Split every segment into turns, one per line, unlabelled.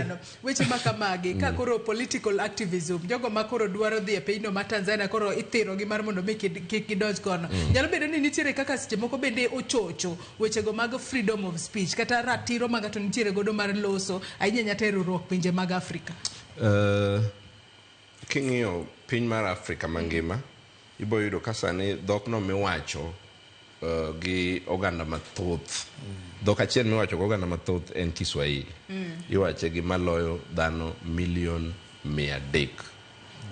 Erokamano. Weche ma kamagi, ka koro political activism, jogo ma koro dwaro dhi e pinyno ma Tanzania koro ithirogi mar mondo mi kik gidonj kono. Nyalo bedo ni nitiere kaka seche moko bende ochocho wechego mag freedom of speech kata ratiro ma ng'ato nitiere godo mar loso ahinya nyata e riwruok pinje mag Afrika.
King'iyo piny mar Afrika mangima, ibo yudo ka sani dhokno miwacho gi oganda mathoth, dhok achiel miwacho gi oganda mathoth en Kiswahili. Iwache gi maloyo dhano milion 300.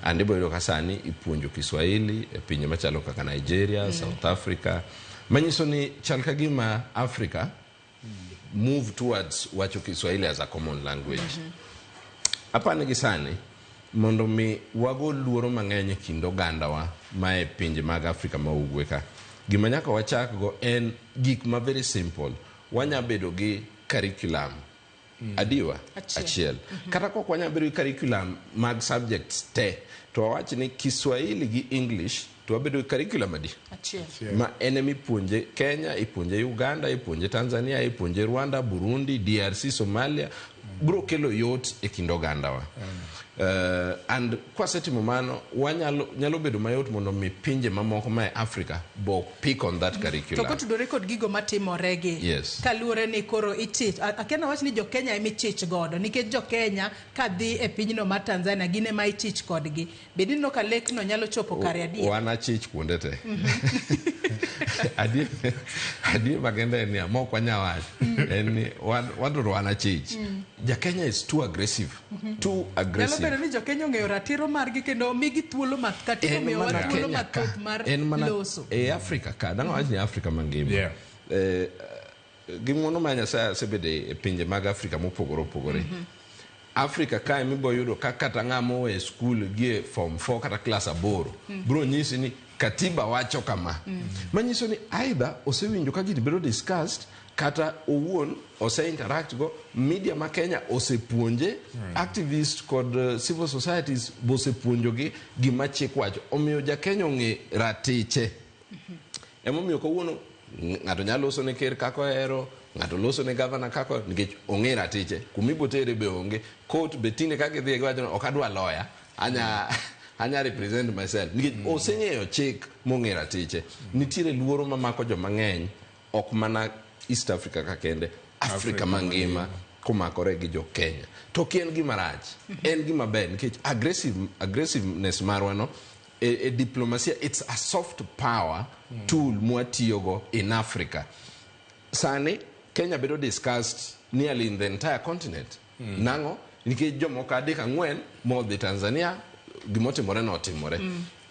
And ibo yudo ka sani ipuonjo Kiswahili e pinje machalo kaka Nigeria, South Africa, manyiso ni chal ka gima Africa move towards wacho Kiswahili as a common language. Apani gi sani mondo mi wago luoro mang'eny e kind ogandawa ma e pinje mag Afrika ma ugwe ka, gima nyaka wachak go en gik ma very simple. Wanya bedo gi curriculum adiwa
Achiel.
Achiel. Kata kok wanya bedo gi curriculum mag subjects te, to wawach ni Kiswahili gi English to wabedo gi curriculum adi?
Achiel.
Ma en ema ipuonje Kenya, ipuonje Uganda, ipuonje Tanzania, ipuonje Rwanda, Burundi, DRC, Somalia, biro kelo yot e kind ogandawa. And kwasetimo mano, wanyalo nyalo bedo mayot mondo mi pinje mamoko ma e Africa bo pick on that
To
curriculum.
Kotudore kod gigo matimore gi. Kaluwore ni koro ichich, akia nawach ni jo Kenya ema ichich godo nikech jo Kenya kadhi e pinyno mar Tanzania gin ema ichich kodgi. Bed ni ka lekno nyalo chopo kare adier?
Wan achich kuonde te. Adier adier makende en niya, mok wanya wacho en ni wan to wan achich. Ja Kenya is too aggressive. Too
Nyalo
aggressive.
Bedo ni jo Kenya ong'eyo ratiro margi kendo omigi thuolo ma katiba
En
omiyowa
mana
thuolo
Kenya ka.
mathoth mar
En mana
loso.
e Afrika ka. Dang' awach ni Afrika mangima. Gi ng'uono mar Nyasaye asebedo e pinje mag Afrika mopogore opogore. Afrika kae mibo yudo ka kata ng'ama owe skul gi e form 4 kata klas 8 biro nyisi ni katiba wacho kama. Manyiso ni either osewinjo ka gini bedo discussed kata owuon ose interact go media ma Kenya osepuonje, activist kod civil societies bosepuonjogi gima chik wacho. Omiyo ja Kenya ong'e ratiche. Emomiyo kawuono ng'ato nyalo loso ne ker kaka ohero, ng'ato loso ne gavana kaka ohero, nikech ong'e ratiche. Kumibotere be onge. Court be tinde ka gidhiye giwacho ni ok adwa lawyer, anya represent myself. Nikech oseng'eyo chik mong'e ratiche. Nitiere luoro mamako joma ng'eny, ok mana East Africa ka kende, Africa
Africa
mangima komakore gi jo Kenya. To ok en gima rach, en gima ber nikech aggressiveness marwa no e diplomasia, it's a soft power tool mwatiyogo in Africa. Sani Kenya bedo discussed nearly in the entire continent. Nang'o? Nikech jomoko adek ang'wen modhi Tanzania, gimotimore notimore.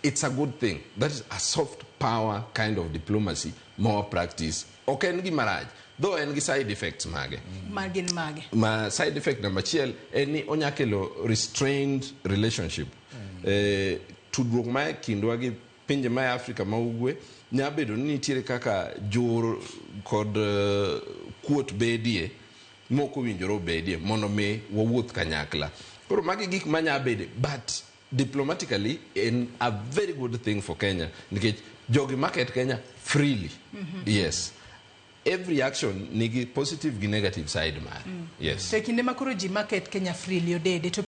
It's a good thing. That is a soft power kind of diplomacy more practice. Ok en gima rach, though en gi side effects mage.
Ma gin mage?
Ma side effect number achiel en ni onya kelo restrained relationship. Tudruok ma e kindwa gi pinje ma e Afrika ma ugwe nya bedo ni nitiere kaka jur kod kuot bedie mok owinjore obedie mondo mi wawuoth kanyakla. Koro magi gik manya bede, but diplomatically en a very good thing for Kenya nikech jogi market Kenya freely. Yes. Every action nigi positive gi negative side mare. Yes.
To e kinde ma koro ji market Kenya freely odede to